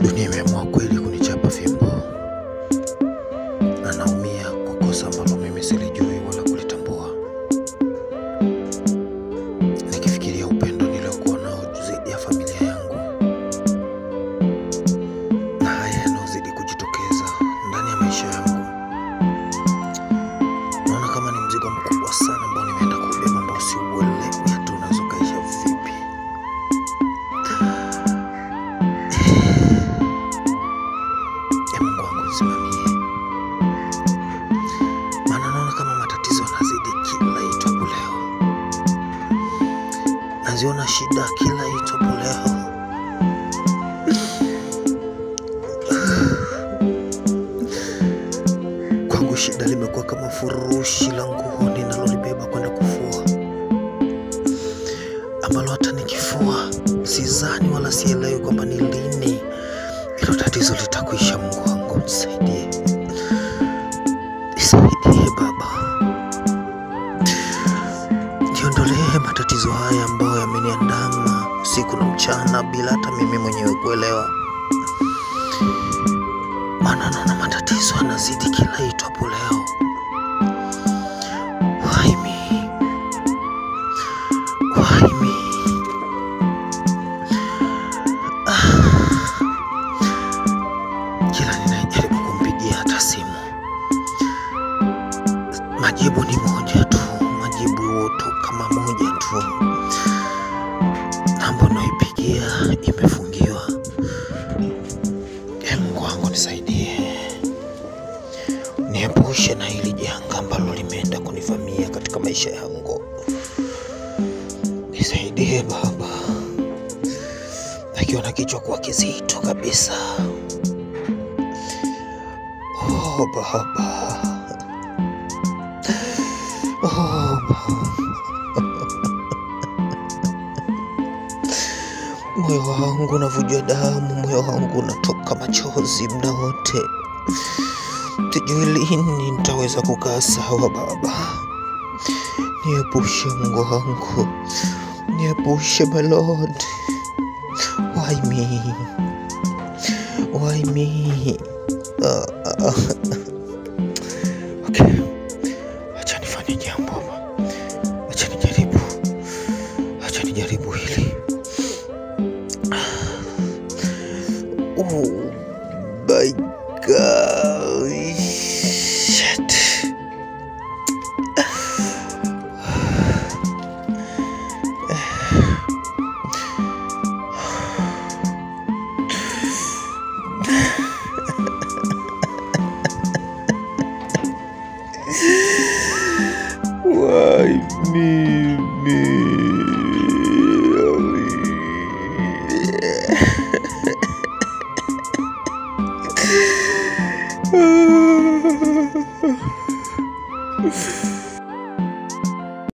Dunia imeamua kweli kunichapa fimbo, na naumia kwa kosa ambalo mimi silijui wala kulitambua. Nikifikiria upendo niliokuwa nao zaidi ya familia yangu, na haya yanayozidi kujitokeza ndani ya maisha yangu, naona kama ni mzigo mkubwa sana ambao nimeenda kubeba, ambao siuelewi hata unaweza ukaisha vipi. Mungu wangu nisimamie, maana naona kama matatizo yanazidi kila itwapo leo, naziona shida kila itwapo leo. Kwangu shida limekuwa kama furushi la nguo ninalolibeba kwenda kufua, ambalo hata nikifua sizani wala sielewi kwamba ni lini hilo tatizo litakwisha. Mungu wangu nisaidie, nisaidie Baba, niondolee matatizo haya ambayo yameniandama usiku na mchana bila hata mimi mwenyewe kuelewa. Maana naona matatizo yanazidi kila itwapo leo. Why me? Why me? Kila ninajaribu kumpigia hata simu, majibu ni moja tu, majibu hutoka kama moja tu. Namba naipigia imefungiwa. Mungu wangu nisaidie, niepushe na hili janga ambalo limeenda kunivamia katika maisha yangu. Nisaidie Baba, akiwa na kichwa kuwa kizito kabisa. Oh Baba, oh Baba, moyo wangu unavuja damu, moyo wangu unatoka machozi muda wote. Sijui lini nitaweza kukaa sawa Baba. Niepushe Mungu wangu, niepushe my Lord. Why me? Why me? Okay, acha nifanye jambo hapa, acha nijaribu hili. Oh my God, shit. Why me, me?